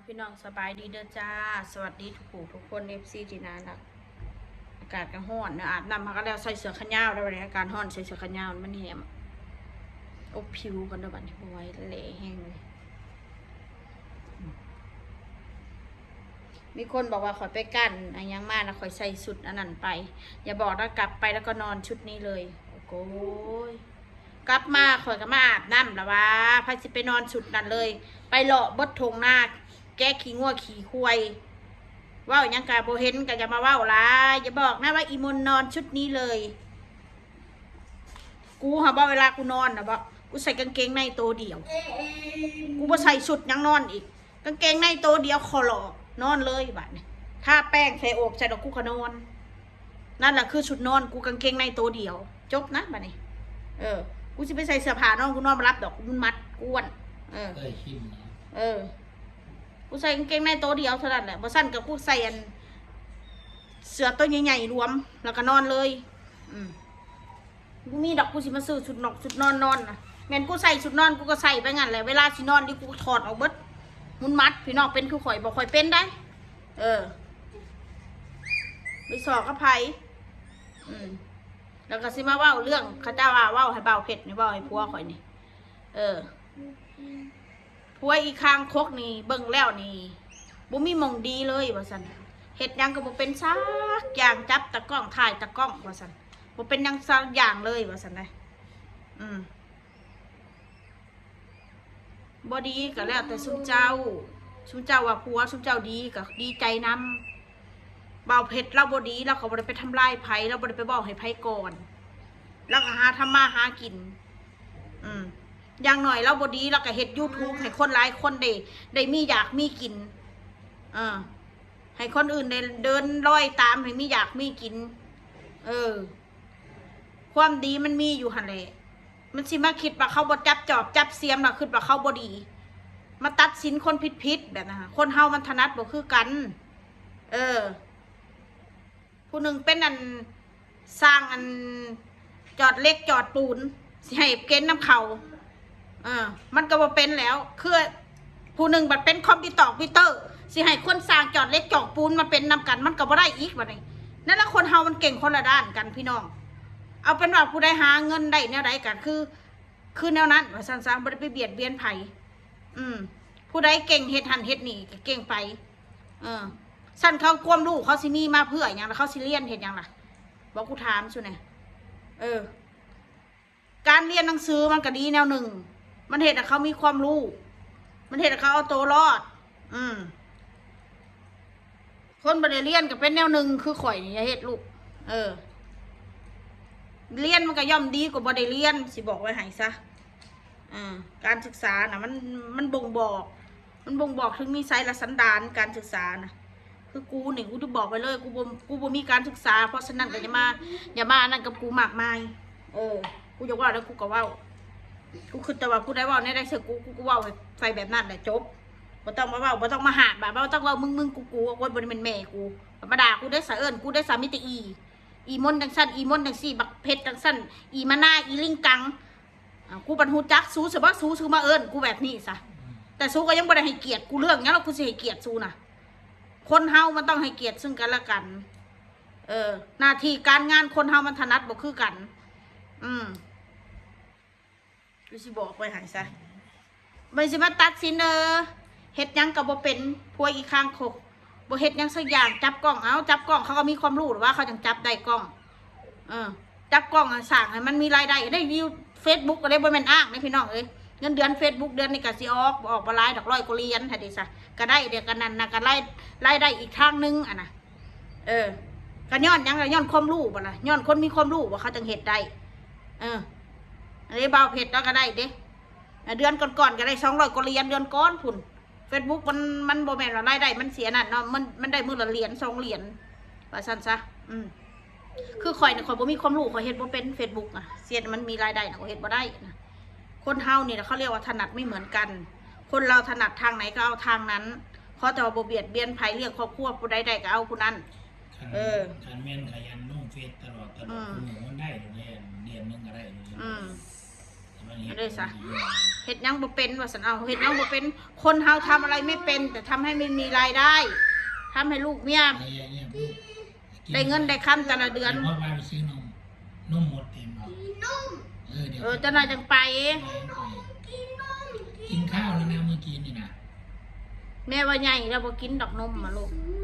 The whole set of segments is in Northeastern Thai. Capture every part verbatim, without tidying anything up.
พี่น้องสบายดีเด้อจ้า สวัสดีทุกผู้ทุกคน เอฟซี ที่น่ารัก อากาศก็ร้อนเนาะ อาบน้ำมาก็แล้ว ใส่เสื้อแขนยาวแล้วบัดนี้ อากาศร้อน ใส่เสื้อแขนยาวมันแหม อบผิวกันเด้อบัดนี้ บ่ไหว แหล่แฮงเลย มีคนบอกว่าข้อยไปกั้นอะหยังมานะ ข้อยใส่ชุดอันนั้นไป อย่าบอกนะ กลับไปแล้วก็นอนชุดนี้เลย โอ้ย กลับมาข้อยก็มาอาบน้ำละว่า ไผสิไปนอนชุดนั้นเลย ไปเลาะเบิดท่งนา แกะขี้งัวขี้ควาย เว้าหยังก็บ่เห็น ก็อย่ามาเว้าหลาย อย่าบอกนะว่าอีมนนอนชุดนี้เลย กูหาบ่ เวลากูนอนนะบ่ กูใส่กางเกงในตัวเดียว กูบ่ใส่ชุดหยังนอนอีก กางเกงในตัวเดียว ขอหลอกนอนเลยบัดนี้ ทาแป้งใส่โอบใส่ดอก กูก็นอน นั่นแหละคือชุดนอนกู กางเกงในตัวเดียว จบนะบัดนี้ เออ กูสิไปใส่เสื้อผ้านอน กูนอนบ่หลับดอก มันมัดกวน เออ เอ้ย คิมนะ เออ กูใส่กางเกงในตัวเดียวเท่านั้นแหละ บ่ซั่นก็กูใส่อัน เสื้อตัวใหญ่ๆรวม แล้วก็นอนเลย อืม บ่มีดอก กูสิมาซื้อชุดนอกชุดนอนนอนนะ แม่นกูใส่ชุดนอน กูก็ใส่ไปงั้นแหละ เวลาสินอนนี่กูก็ถอดออกเบิด มันมัด พี่น้องเป็นคือข่อยบ่ ข่อยเป็นได้ เออ ไปสอกกับไผ อืม แล้วก็สิมาเว้าเรื่อง เขาเจ้าว่าเว้าให้บ่าวเพชรนี่ เว้าให้ผัวข่อยนี่ เออ ผัวอีคางคกนี่ เบิ่งแล้วนี่ บ่มีหม่องดีเลยว่าซั่น เฮ็ดหยังก็บ่เป็นสักอย่าง จับตากล้อง ถ่ายตากล้องว่าซั่น บ่เป็นหยังสักอย่างเลยว่าซั่นนะ อืม บ่ดีก็แล้วแต่ซุมเจ้า ซุมเจ้าว่าผัวซุมเจ้าดีก็ดีใจนำ บ่าวเพชรลาวบ่ดี ลาวก็บ่ได้ไปทำลายไผ ลาวบ่ได้ไปเว้าให้ไผก่อน ลาวก็หาทำมาหากิน อืม อย่างน้อยลาวบ่ดี ลาวก็เฮ็ดยูทูบให้คนหลายคนได้ ได้มีอยากมีกิน เออ ให้คนอื่นได้เดินรอยตาม ให้มีอยากมีกิน เออ ความดีมันมีอยู่หั่นแหละ มันสิมาคิดว่าเขาบ่จับจอบจับเสียม แล้วคิดว่าเขาบ่ดี มาตัดสินคนผิดๆแบบนั้น คนเฮามันถนัดบ่คือกัน เออ ผู้หนึ่งเป็นอัน สร้างอัน จอดเหล็กจอดปูน สิให้เกณฑ์นำเขา เออ มันก็บ่เป็นแล้ว คือ ผู้หนึ่งบัดเป็นคอมพิวเตอร์ คอมพิวเตอร์ สิให้คนสร้างจอดเหล็กจอดปูนมาเป็นนำกัน มันก็บ่ได้อีกบัดนี้ นั่นละ คนเฮามันเก่งคนละด้านกันพี่น้อง เอาเป็นว่าผู้ใดหาเงินได้แนวใดกัน คือ คือแนวนั้น ว่าซั่นซะ บ่ได้ไปเบียดเบียนไผ อืม ผู้ใดเก่งเฮ็ดหั่นเฮ็ดนี่ก็เก่งไป เออ ซั่นเขาความรู้เขาสิมีมาเพื่อหยังล่ะ เขาสิเรียนเฮ็ดหยังล่ะ บอกกูถามซุแหน่ เออ การเรียนหนังสือมันก็ดีแนวหนึ่ง มันเฮ็ดให้เขามีความรู้ มันเฮ็ดให้เขาเอาตัวรอด อืม คนบ่ได้เรียนก็เป็นแนวหนึ่งคือข่อยนี่ อย่าเฮ็ดลูก เออ เรียนมันก็ย่อมดีกว่าบ่ได้เรียน สิบอกไว้ให้ซะ อ่า การศึกษาน่ะ มัน มันบ่งบอก มันบ่งบอกถึงนิสัยและสันดานการศึกษาน่ะ คือกูนี่ กูจะบอกไปเลย กูบ่ กูบ่มีการศึกษา เพราะฉะนั้นก็อย่ามา อย่ามาอันนั้นกับกูมากมาย เออ กูอยากเว้าแล้วกูก็เว้า กูคิดแต่ว่าผู้ใดเว้าแนวใดใส่กู กูก็เว้าไปแบบนั้นแหละ จบ บ่ต้องมาเว้า บ่ต้องมาหาบา บ่ต้องเว้ามึงๆ กูๆ โอ้ย บ่ได้แม่นแม่กู มาด่ากูเด้อ สะเอิ้นกูเด้อ สามีแต่อี อีมนจังซั่น อีมนจังซี่ บักเพชรจังซั่น อีมะนาว อีลิงกัง อ่า กูบัดฮู้จักสู ซะบ่ สู สูมาเอิ้นกูแบบนี้ซะ แต่สูก็ยังบ่ได้ให้เกียรติกู เรื่องหยังแล้วกูสิให้เกียรติสูน่ะ คนเฮามันต้องให้เกียรติซึ่งกันและกัน เออ หน้าที่การงานคนเฮามันถนัดบ่คือกัน อืม กูสิบอกไว้ให้ซะ มันสิมาตัดสิน เออ เฮ็ดหยังก็บ่เป็น ผัวอีคางคก บ่เฮ็ดหยังสักอย่าง จับกล้อง เอ้า จับกล้อง เขาก็มีความรู้หรือว่าเขาจังจับได้กล้อง เออ จับกล้องอะ สร้างให้มันมีรายได้ ได้วิว Facebook ก็ได้ บ่แม่นอ้างเด้พี่น้องเอ้ย เงินเดือน Facebook เดือนนี้ก็สิออก บ่ออกบ่หลายดอก ร้อยกว่าเหรียญ ถ้าได้ซะ ก็ได้เดี๋ยวกันนั่นน่ะ ก็ราย รายได้อีกทางหนึ่งอะนะ เออ ก็ย้อนหยังล่ะ ย้อนความรู้บ่ล่ะ ย้อนคนมีความรู้บ่ เขาจังเฮ็ดได้ เออ อันนี้บ่าวเพชรแล้วก็ได้เด้ อ่ะ เดือนก่อนๆก็ได้สองร้อยกว่าเหรียญ เดือนก่อนพุ้น Facebook มัน มันบ่แม่นว่ารายได้มันเสียนั่นเนาะ มัน มันได้มื้อละเหรียญสองเหรียญ ว่าซั่นซะ อืม คือข่อยน่ะ ข่อยบ่มีความรู้ ข่อยเฮ็ดบ่เป็น Facebook อ่ะ เสียมันมีรายได้น่ะ ข่อยเฮ็ดบ่ได้นะ คนเฮานี่นะ เขาเรียกว่าถนัดไม่เหมือนกัน คนเราถนัดทางไหนก็เอาทางนั้น ขอแต่ว่าบ่เบียดเบียนไผ เลี้ยงครอบครัวผู้ใดได้ก็เอาผู้นั้น คัน เออ คันแม่นขยันลงเฟซตลอด ตลอด อืม คู่มื้อมันได้อยู่เด้ เดือนหนึ่งก็ได้อยู่เด้ อืม แต่ เด้ซะ เฮ็ดหยังบ่เป็นว่าซั่น เอา เฮ็ดหยังบ่เป็น คนเฮาทำอะไรไม่เป็น แต่ทำให้มันมีรายได้ ทำให้ลูกเมีย เออเนี่ยลูก ได้เงินได้คำแต่ละเดือน ดี๋ยวพ่อพาไปซื้อนม นมหมดเต็มแล้ว นม เออเดี๋ยว เออ เจ้านายจังไป กินนมกินนม กินข้าวแล้วนะเมื่อกี้นี่นะ แม่ว่าใหญ่แล้วบ่กินดอกนมมาลูก ซื้อ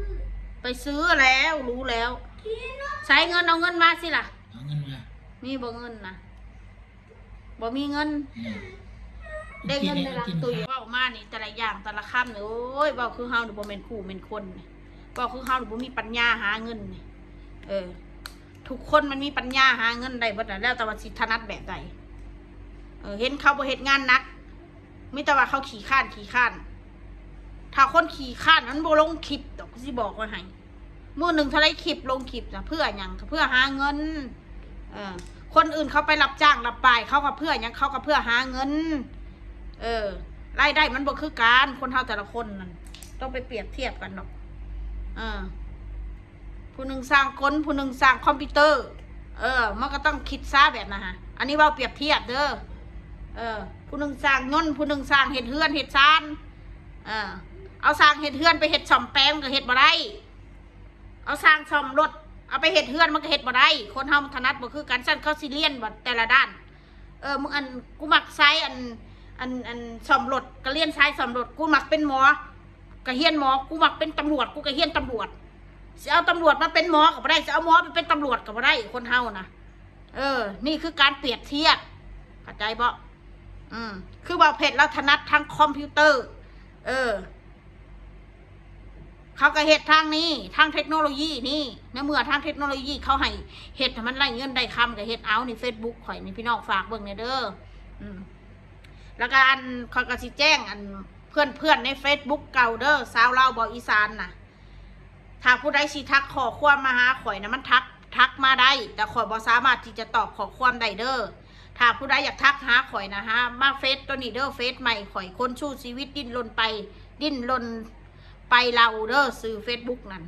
ไปซื้อแล้วรู้แล้ว กินนม ใช้เงินเอาเงินมาสิล่ะ เอาเงินมา มีบ่เงินนะ บ่มีเงิน อืม ได้เงินในหลังตู้ กินข้าว เว้ามานี่แต่ละอย่างแต่ละคำนี่ โอ้ย เว้าคือเฮานี่บ่แม่นคู่แม่นคนนี่ เว้าคือเฮานี่บ่มีปัญญาหาเงินนี่ เออ ทุกคนมันมีปัญญาหาเงินได้เบิดน่ะ แล้วแต่ว่าสิถนัดแบบใด เออ เห็นเขาบ่เฮ็ดงานหนัก มีแต่ว่าเขาขี้คร้านขี้คร้าน ถ้าคนขี้คร้านมันบ่ลงคลิปดอก สิบอกไว้ให้ มื้อหนึ่งเท่าไรคลิปลงคลิปนะ เพื่อหยัง เพื่อหาเงิน เออ คนอื่นเขาไปรับจ้างรับบ่าย เขาก็เพื่อหยัง เขาก็เพื่อหาเงิน เออ รายได้มันบ่คือกัน คนเฮาแต่ละคนนั่น ต้องไปเปรียบเทียบกันดอก เออ ผู้หนึ่งสร้างกล ผู้หนึ่งสร้างคอมพิวเตอร์ เออ มันก็ต้องคิดซะแบบนั้นฮะ อันนี้เว้าเปรียบเทียบเด้อ เออ ผู้หนึ่งสร้างยนต์ ผู้หนึ่งสร้างเฮ็ดเฮือนเฮ็ดซาน เออ เอาสร้างเฮ็ดเฮือนไปเฮ็ดซ่อมแปลงมันก็เฮ็ดบ่ได้ เอาสร้างซ่อมรถ เอาไปเฮ็ดเฮือนมันก็เฮ็ดบ่ได้ คนเฮามันถนัดบ่คือกัน ซั่นเขาสิเรียนบ่แต่ละด้าน เออ มึงอัน กูมักสายอัน อัน อันซ่อมรถ ก็เรียนสายซ่อมรถ กูมักเป็นหมอ ก็เรียนหมอ กูมักเป็นตำรวจ กูก็เรียนตำรวจ สิเอาตำรวจมาเป็นหมอก็บ่ได้ สิเอาหมอไปเป็นตำรวจก็บ่ได้ คนเฮานะ เออ นี่คือการเปรียบเทียบ เข้าใจบ่ อืม คือบ่าวเพชรลาวถนัดทางคอมพิวเตอร์ เออ เขาก็เฮ็ดทางนี้ ทางเทคโนโลยีนี่ ในเมื่อทางเทคโนโลยีเขาให้เฮ็ดให้มันได้เงินได้คำก็เฮ็ดเอา นี่ Facebook ข่อยนี่ พี่น้องฝากเบิ่งแหน่เด้อ อืม แล้วก็อัน ข้อยก็สิแจ้งอัน เพื่อนๆใน Facebook เก่าเด้อ สาวลาวเว้าอีสานน่ะ ถ้าผู้ใดสิทักข้อความมาหาข่อยนะ มันทัก ทักมาได้ แต่ข่อยบ่สามารถที่จะตอบข้อความได้เด้อ ถ้าผู้ใดอยากทักหาข่อยนะฮะ มาเฟซตัวนี้เด้อ เฟซใหม่ข่อย คนสู้ชีวิตดิ้นรนไป ดิ้นรนไปลาวเด้อ ชื่อ Facebook นั่น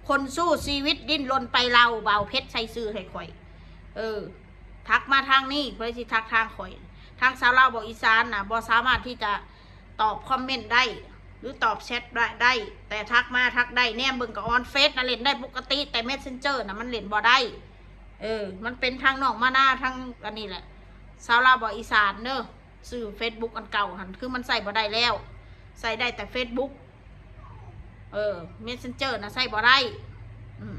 คนสู้ชีวิตดิ้นรนไปลาว บ่าวเพชรใส่ชื่อให้ข่อย เออ ทักมาทางนี้ ผู้ใดสิทักทางข่อย ทางสาวลาวเว้าอีสานน่ะ บ่สามารถที่จะตอบคอมเมนต์ได้ หรือตอบแชทได้ ได้ แต่ทักมาทักได้ แนมเบิ่งก็ออนเฟซน่ะเล่นได้ปกติ แต่ Messenger น่ะมันเล่นบ่ได้ เออ มันเป็นทางน้องมานา ทางอันนี้แหละ สาวลาวเว้าอีสานเด้อ ชื่อ Facebook อันเก่าหั่น คือมันใส่บ่ได้แล้ว ใส่ได้แต่ Facebook เออ Messenger น่ะใส่บ่ได้ อืม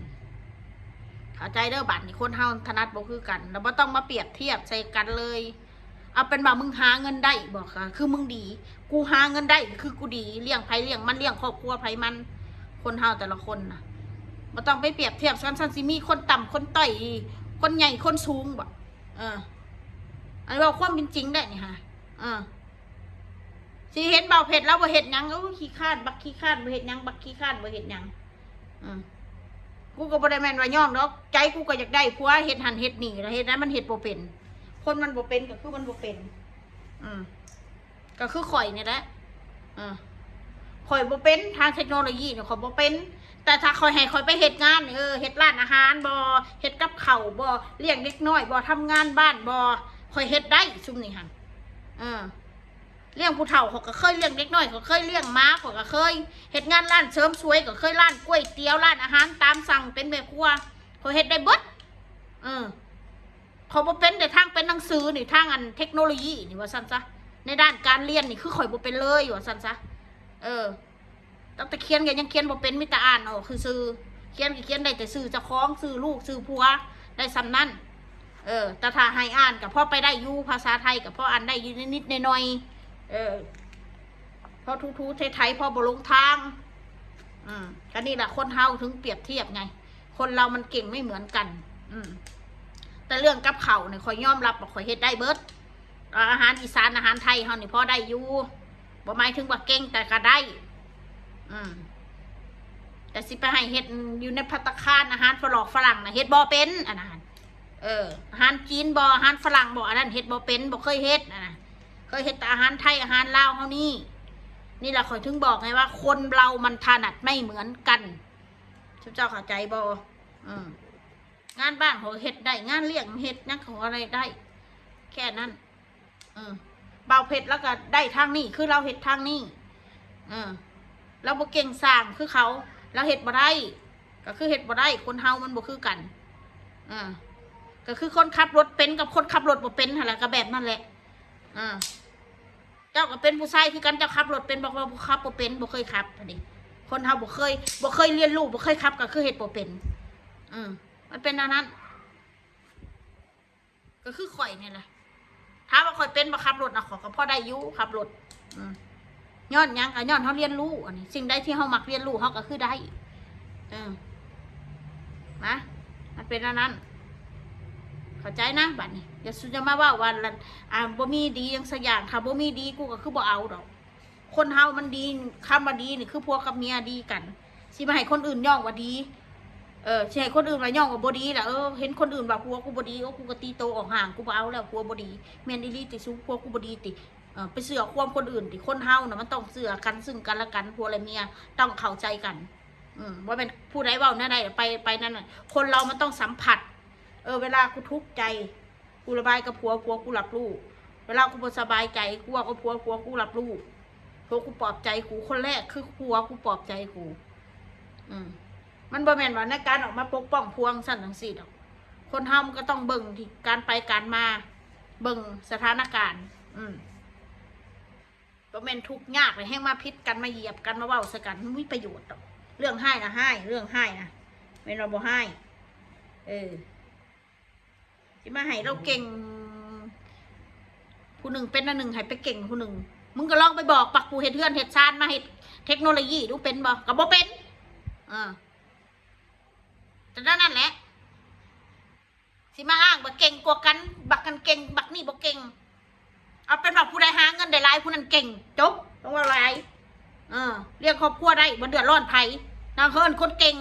เข้าใจเด้อ บัดนี้คนเฮาถนัดบ่คือกัน แล้วบ่ต้องมาเปรียบเทียบใส่กันเลย เอาเป็นว่ามึงหาเงินได้บ่ ก็คือมึงดี กูหาเงินได้ก็คือกูดี เลี้ยงไผเลี้ยงมัน เลี้ยงครอบครัวไผมัน คนเฮาแต่ละคนน่ะ บ่ต้องไปเปรียบเทียบ ซั่น ซั่นสิมีคนต่ำคนต้อย คนใหญ่คนสูงบ่ เออ อันนี้เว้าความเป็นจริงได้นี่ฮะ เออ สิเห็นบ่าวเพชรลาวบ่เฮ็ดหยัง โอ้ย ขี้คร้าน บักขี้คร้าน บ่เฮ็ดหยัง บักขี้คร้าน บ่เฮ็ดหยัง อืม กูก็บ่ได้แม่นว่ายอมดอก ใจกูก็อยากได้ผัวเฮ็ดหั่นเฮ็ดนี่ แล้วเฮ็ดนั้นมันเฮ็ดบ่เป็น คนมันบ่เป็นก็คือมันบ่เป็น อืม ก็คือข่อยนี่แหละ เออ ข่อยบ่เป็นทางเทคโนโลยีเนี่ย ข่อยบ่เป็น แต่ถ้าข่อยให้ข่อยไปเฮ็ดงานนี่ เออ เฮ็ดร้านอาหารบ่ เฮ็ดกับข้าวบ่ เลี้ยงเด็กน้อยบ่ ทำงานบ้านบ่ ข่อยเฮ็ดได้ซุมนี่หั่น เออ เลี้ยงผู้เฒ่า ข่อยก็เคยเลี้ยงเด็กน้อย ข่อยเคยเลี้ยงหมา ข่อยก็เคยเฮ็ดงานร้านเสริมสวย ก็เคยร้านก๋วยเตี๋ยว ร้านอาหารตามสั่ง เป็นแม่ครัว ข่อยเฮ็ดได้เบิด เออ ข่อยบ่เป็นแต่ทางเป็นหนังสือนี่ ทางอันเทคโนโลยีนี่ ว่าซั่นซะ ในด้านการเรียนนี่คือข่อยบ่เป็นเลย ว่าซั่นซะ เออ ตั้งแต่เขียนก็ยังเขียนบ่เป็น มีแต่อ่านออกซื่อๆ เขียนก็เขียนได้แต่ชื่อเจ้าของ ชื่อลูก ชื่อผัว ได้ส่ำนั้น เออ แต่ถ้าให้อ่านก็พอไปได้อยู่ ภาษาไทยก็พออ่านได้อยู่นิดๆหน่อยๆ เออ พอถูๆไถๆ พอบ่หลงทาง อืม ก็นี่แหละคนเฮาถึงเปรียบเทียบไง คนเรามันเก่งไม่เหมือนกัน อืม แต่เรื่องกับข้าวเนี่ย ข่อยยอมรับว่าข่อยเฮ็ดได้เบิด เอ่อ อาหารอีสาน อาหารไทยเฮานี่พอได้อยู่ บ่หมายถึงว่าเก่ง แต่ก็ได้ อืม แต่สิไปให้เฮ็ดอยู่ในภัตตาคาร อาหารฝรอกฝรั่งน่ะ เฮ็ดบ่เป็น อันนั้น เออ อาหารจีนบ่ อาหารฝรั่งบ่ อันนั้นเฮ็ดบ่เป็น บ่เคยเฮ็ด อันนั้น เคยเฮ็ดแต่อาหารไทย อาหารลาวเฮานี่ นี่แหละข่อยถึงบอกไงว่า คนเรามันถนัดไม่เหมือนกัน เจ้าเข้าใจบ่ อืม งานบ้านเขาเฮ็ดได้ งานเลี้ยงเฮ็ดหยังเขาอะไรได้ แค่นั้น เออ บ่าวเพชรแล้วก็ได้ทางนี้ คือเราเฮ็ดทางนี้ เออ เราบ่เก่งสร้างคือเขา เราเฮ็ดบ่ได้ ก็คือเฮ็ดบ่ได้ คนเฮามันบ่คือกัน เออ ก็คือคนขับรถเป็นกับคนขับรถบ่เป็นหั่นล่ะ ก็แบบนั้นแหละ เออ เจ้าก็เป็นผู้ชายคือกัน เจ้าขับรถเป็น บอกว่าบ่ขับบ่เป็น บ่เคยขับ อันนี้ คนเฮาบ่เคย บ่เคยเรียนรู้ บ่เคยขับ ก็คือเฮ็ดบ่เป็น อืม มันเป็นแนวนั้น ก็คือข่อยนี่แหละ ถามว่าข่อยเป็นบ่ขับรถนะ ข่อยก็พอได้อยู่ขับรถ อืม ย้อนหยัง ก็ย้อนเฮาเรียนรู้ อันนี้ สิ่งใดที่เฮามักเรียนรู้ เฮาก็คือได้ เออ นะ มันเป็นแนวนั้น เข้าใจนะ บัดนี้ อย่าสุจะมาเว้าว่าละ อ่า บ่มีดีหยังสักอย่าง ถ้าบ่มีดี กูก็คือบ่เอาดอก คนเฮามันดี คำว่าดีนี่คือผัวกับเมียดีกัน สิมาให้คนอื่นย่องว่าดี เออ สิให้คนอื่นว่าย่องว่าบ่ดีล่ะ เออ เห็นคนอื่นว่าผัวกูบ่ดี โอ้ กูก็ตีโตออกห่าง กูบ่เอาแล้ว ผัวบ่ดี แม่นอีหลีติสู ผัวกูบ่ดีติ เออ ไปเชื่อความคนอื่นติ คนเฮาน่ะมันต้องเชื่อกันซึ่งกันและกัน ผัวและเมียต้องเข้าใจกัน อืม บ่แม่นผู้ใดเว้าแนวใดไป ไปนั่นน่ะ คนเรามันต้องสัมผัส เออ เวลากูทุกข์ใจ กูระบายกับผัว ผัวกูรับรู้ เวลากูบ่สบายใจ กูเว้ากับผัว ผัวกูรับรู้ ผัวกูปลอบใจกู คนแรกคือผัวกูปลอบใจกู อืม มันบ่แม่นว่าในการออกมาปกป้องผัวจั่งซั้นจั่งซี้ดอก คนเฮามันก็ต้องเบิ่งที่การไปการมา เบิ่งสถานการณ์ อืม บ่แม่นทุกข์ยากเลย แฮงมาผิดกัน มาเหยียบกัน มาเว้าใส่กัน มันมีประโยชน์ดอก เรื่องฮ้ายนะฮ้าย เรื่องฮ้ายนะ แม่นว่าบ่ฮ้าย เออ สิมาให้เราเก่ง ผู้หนึ่งเป็นอันหนึ่ง ให้ไปเก่งผู้หนึ่ง มึงก็ลองไปบอกปักผู้เฮ็ดเฮือนเฮ็ดซานมาเฮ็ดเทคโนโลยีดู เป็นบ่ ก็บ่เป็น อ่า แต่นั่นแหละ สิมาอ้างว่าเก่งกว่ากัน บักกันเก่ง บักนี่บ่เก่ง เอาเป็นว่าผู้ใดหาเงินได้หลาย ผู้นั้นเก่ง จบ ต้องว่าหลาย เออ เลี้ยงครอบครัวได้ บ่เดือดร้อนไผ นางเฮิรนคนเก่ง